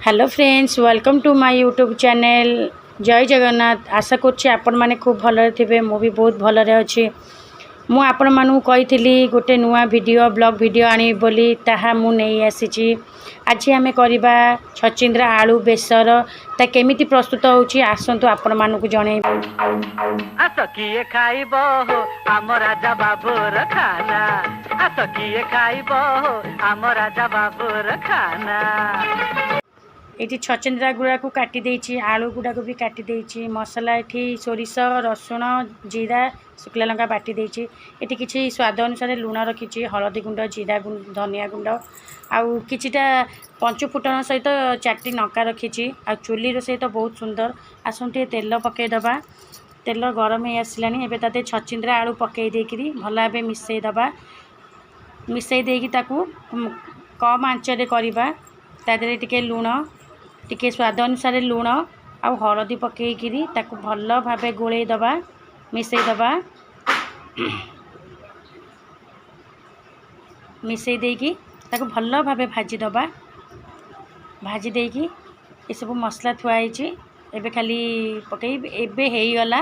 Hello friends, welcome to my YouTube channel. ଜୟ ଜଗନ୍ନାଥ। ଆଶା କରୁଛି ଆପଣମାନେ ଖୁବ୍ ଭଲରେ ଥିବେ। ମୁଁ ବି ବହୁତ ଭଲରେ ଅଛି। ମୁଁ ଆପଣମାନଙ୍କୁ କହିଥିଲି ଗୋଟେ ନୂଆ ଭିଡ଼ିଓ, ବ୍ଲଗ୍ ଭିଡ଼ିଓ ଆଣିବି ବୋଲି, ତାହା ମୁଁ ନେଇ ଆସିଛି। ଆଜି ଆମେ କରିବା ଛଚିନ୍ଦ୍ରା ଆଳୁ ବେସର। ତା କେମିତି ପ୍ରସ୍ତୁତ ହେଉଛି, ଆସନ୍ତୁ ଆପଣମାନଙ୍କୁ ଜଣେଇବି। ଆସ କିଏ ଖାଇବ ହୋ ଆମ ରାଜା ବାବୁର ଖାନା, ଆସ କିଏ ଖାଇବ ହୋ ଆମ ରାଜା ବାବୁର ଖାନା। ଏଇଠି ଛଚିନ୍ଦ୍ରା ଗୁଡ଼ାକୁ କାଟି ଦେଇଛି, ଆଳୁ ଗୁଡ଼ାକୁ ବି କାଟି ଦେଇଛି। ମସଲା ଏଠି ସୋରିଷ, ରସୁଣ, ଜିରା, ଶୁଖିଲା ଲଙ୍କା ବାଟି ଦେଇଛି। ଏଠି କିଛି ସ୍ୱାଦ ଅନୁସାରେ ଲୁଣ ରଖିଛି, ହଳଦୀ ଗୁଣ୍ଡ, ଜିରା ଗୁଣ୍ଡ, ଧନିଆ ଗୁଣ୍ଡ ଆଉ କିଛିଟା ପଞ୍ଚୁ ଫୁଟଣ ସହିତ ଚାରିଟି ଲଙ୍କା ରଖିଛି। ଆଉ ଚୁଲି ରୋଷେଇ ତ ବହୁତ ସୁନ୍ଦର। ଆସନ୍ତୁ ଟିକେ ତେଲ ପକାଇଦେବା। ତେଲ ଗରମ ହେଇ ଆସିଲାଣି। ଏବେ ତା ଦେହରେ ଛଚିନ୍ଦ୍ରା ଆଳୁ ପକାଇ ଦେଇକିରି ଭଲ ଭାବେ ମିଶାଇ ଦେବା। ମିଶାଇ ଦେଇକି ତାକୁ କମ୍ ଆଞ୍ଚରେ କରିବା। ତା ଦେହରେ ଟିକେ ଲୁଣ, ଟିକେ ସ୍ୱାଦ ଅନୁସାରେ ଲୁଣ ଆଉ ହଳଦୀ ପକାଇକିରି ତାକୁ ଭଲ ଭାବେ ଗୋଳେଇ ଦେବା, ମିଶାଇ ଦେବା। ମିଶାଇ ଦେଇକି ତାକୁ ଭଲ ଭାବେ ଭାଜିଦେବା। ଭାଜି ଦେଇକି ଏସବୁ ମସଲା ଥୁଆ ହେଇଛି, ଏବେ ଖାଲି ପକାଇ ଏବେ ହେଇଗଲା।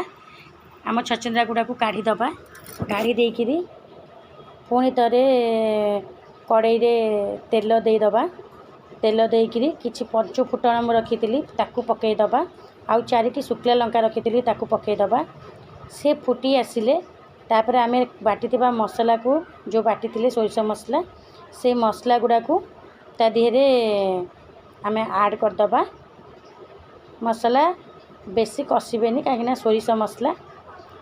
ଆମ ଛଚିନ୍ଦ୍ରା ଗୁଡ଼ାକୁ କାଢ଼ିଦେବା। କାଢ଼ି ଦେଇକିରି ପୁଣି ଥରେ କଡ଼େଇରେ ତେଲ ଦେଇଦେବା। ତେଲ ଦେଇକିରି କିଛି ପଞ୍ଚୁ ଫୁଟଣ ମୁଁ ରଖିଥିଲି, ତାକୁ ପକାଇଦେବା। ଆଉ ଚାରିଟି ଶୁଖିଲା ଲଙ୍କା ରଖିଥିଲି, ତାକୁ ପକାଇଦେବା। ସେ ଫୁଟି ଆସିଲେ ତାପରେ ଆମେ ବାଟିଥିବା ମସଲାକୁ, ଯେଉଁ ବାଟିଥିଲେ ସୋରିଷ ମସଲା, ସେ ମସଲା ଗୁଡ଼ାକୁ ତା ଦେହରେ ଆମେ ଆଡ଼୍ କରିଦେବା। ମସଲା ବେଶୀ କଷିବେନି, କାହିଁକିନା ସୋରିଷ ମସଲା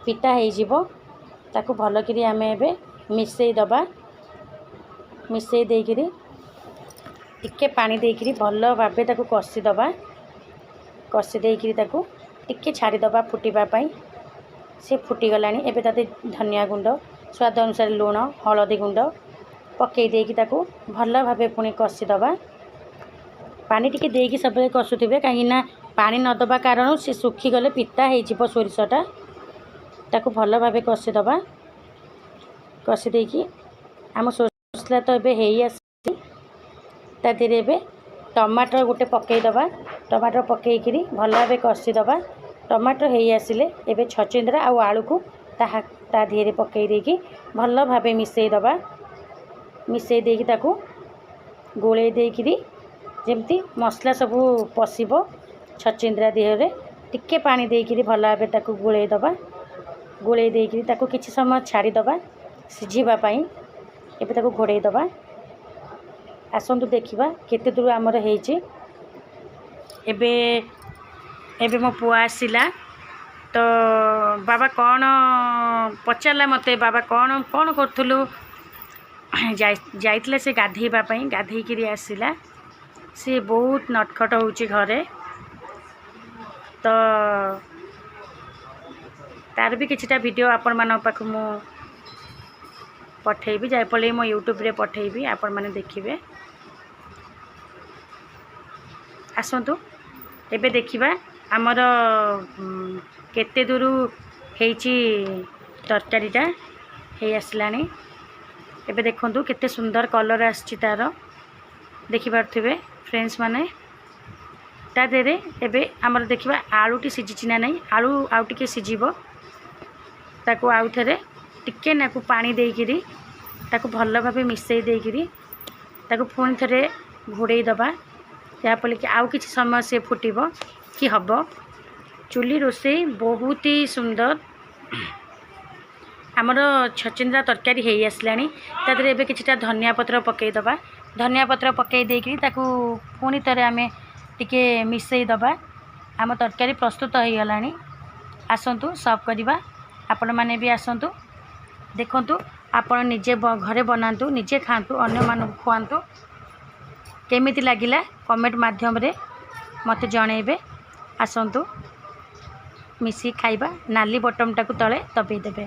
ପିତା ହେଇଯିବ। ତାକୁ ଭଲକିରି ଆମେ ଏବେ ମିଶାଇ ଦେବା। ମିଶାଇ ଦେଇକିରି ଟିକେ ପାଣି ଦେଇକିରି ଭଲ ଭାବେ ତାକୁ କଷିଦେବା। କଷି ଦେଇକିରି ତାକୁ ଟିକେ ଛାଡ଼ିଦେବା ଫୁଟିବା ପାଇଁ। ସେ ଫୁଟିଗଲାଣି। ଏବେ ତା ଦେହରେ ଧନିଆ ଗୁଣ୍ଡ, ସ୍ୱାଦ ଅନୁସାରେ ଲୁଣ, ହଳଦୀ ଗୁଣ୍ଡ ପକାଇ ଦେଇକି ତାକୁ ଭଲ ଭାବେ ପୁଣି କଷିଦେବା। ପାଣି ଟିକେ ଦେଇକି ସବୁବେଳେ କଷୁଥିବେ, କାହିଁକିନା ପାଣି ନ ଦେବା କାରଣରୁ ସେ ଶୁଖିଗଲେ ପିତା ହେଇଯିବ ସୋରିଷଟା। ତାକୁ ଭଲ ଭାବେ କଷିଦେବା। କଷି ଦେଇକି ଆମ ସୋରିଷ ମସଲା ତ ଏବେ ହେଇ ଆସିଛି। ତା ଦେହରେ ଏବେ ଟମାଟର ଗୋଟେ ପକାଇଦେବା। ଟମାଟର ପକାଇକିରି ଭଲ ଭାବେ କଷିଦେବା। ଟମାଟର ହେଇ ଆସିଲେ ଏବେ ଛଚିନ୍ଦ୍ରା ଆଉ ଆଳୁକୁ ତାହା ତା ଦେହରେ ପକାଇ ଦେଇକି ଭଲ ଭାବେ ମିଶାଇ ଦେବା। ମିଶାଇ ଦେଇକି ତାକୁ ଗୋଳେଇ ଦେଇକିରି ଯେମିତି ମସଲା ସବୁ ପଶିବ ଛଚିନ୍ଦ୍ରା ଦେହରେ, ଟିକେ ପାଣି ଦେଇକିରି ଭଲ ଭାବେ ତାକୁ ଗୋଳେଇ ଦେବା। ଗୋଳେଇ ଦେଇକିରି ତାକୁ କିଛି ସମୟ ଛାଡ଼ିଦେବା ସିଝିବା ପାଇଁ। ଏବେ ତାକୁ ଘୋଡ଼େଇ ଦେବା। ଆସନ୍ତୁ ଦେଖିବା କେତେ ଦୂର ଆମର ହେଇଛି। ଏବେ ମୋ ପୁଅ ଆସିଲା ତ ବାବା କ'ଣ ପଚାରିଲା ମୋତେ, ବାବା କ'ଣ କ'ଣ କରୁଥିଲୁ? ଯାଇଥିଲା ସେ ଗାଧେଇବା ପାଇଁ, ଗାଧେଇକିରି ଆସିଲା। ସେ ବହୁତ ନଟଖଟ ହେଉଛି ଘରେ ତ ତାର ବି କିଛିଟା ଭିଡ଼ିଓ ଆପଣମାନଙ୍କ ପାଖକୁ ମୁଁ ପଠେଇବି, ଯାହାଫଳରେ ମୋ ୟୁଟ୍ୟୁବରେ ପଠେଇବି, ଆପଣମାନେ ଦେଖିବେ। ଆସନ୍ତୁ ଏବେ ଦେଖିବା ଆମର କେତେ ଦୂର ହେଇଛି। ତରକାରୀଟା ହେଇ ଆସିଲାଣି। ଏବେ ଦେଖନ୍ତୁ କେତେ ସୁନ୍ଦର କଲର୍ ଆସିଛି ତା'ର, ଦେଖିପାରୁଥିବେ ଫ୍ରେଣ୍ଡସ୍ ମାନେ। ତା ଦେହରେ ଏବେ ଆମର ଦେଖିବା ଆଳୁଟି ସିଝିଛି ନା ନାହିଁ। ଆଳୁ ଆଉ ଟିକେ ସିଝିବ। ତାକୁ ଆଉ ଥରେ ଟିକେ ନାକୁ ପାଣି ଦେଇକିରି ତାକୁ ଭଲ ଭାବେ ମିଶାଇ ଦେଇକିରି ତାକୁ ପୁଣି ଥରେ ଘୋଡ଼େଇ ଦେବା, ଯାହାଫଳରେ କି ଆଉ କିଛି ସମୟ ସେ ଫୁଟିବ କି ହେବ। ଚୁଲି ରୋଷେଇ ବହୁତ ହି ସୁନ୍ଦର। ଆମର ଛଚିନ୍ଦ୍ରା ତରକାରୀ ହେଇ ଆସିଲାଣି। ତା ଦେହରେ ଏବେ କିଛିଟା ଧନିଆ ପତ୍ର ପକାଇଦେବା। ଧନିଆ ପତ୍ର ପକାଇ ଦେଇକିରି ତାକୁ ପୁଣି ଥରେ ଆମେ ଟିକେ ମିଶାଇ ଦେବା। ଆମ ତରକାରୀ ପ୍ରସ୍ତୁତ ହେଇଗଲାଣି। ଆସନ୍ତୁ ସର୍ଭ କରିବା। ଆପଣମାନେ ବି ଆସନ୍ତୁ, ଦେଖନ୍ତୁ। ଆପଣ ନିଜେ ଘରେ ବନାନ୍ତୁ, ନିଜେ ଖାଆନ୍ତୁ, ଅନ୍ୟମାନଙ୍କୁ ଖୁଆନ୍ତୁ। କେମିତି ଲାଗିଲା କମେଣ୍ଟ ମାଧ୍ୟମରେ ମୋତେ ଜଣେଇବେ। ଆସନ୍ତୁ ମିଶିକି ଖାଇବା। ନାଲି ବଟନ୍ଟାକୁ ତଳେ ଦବେଇ ଦେବେ।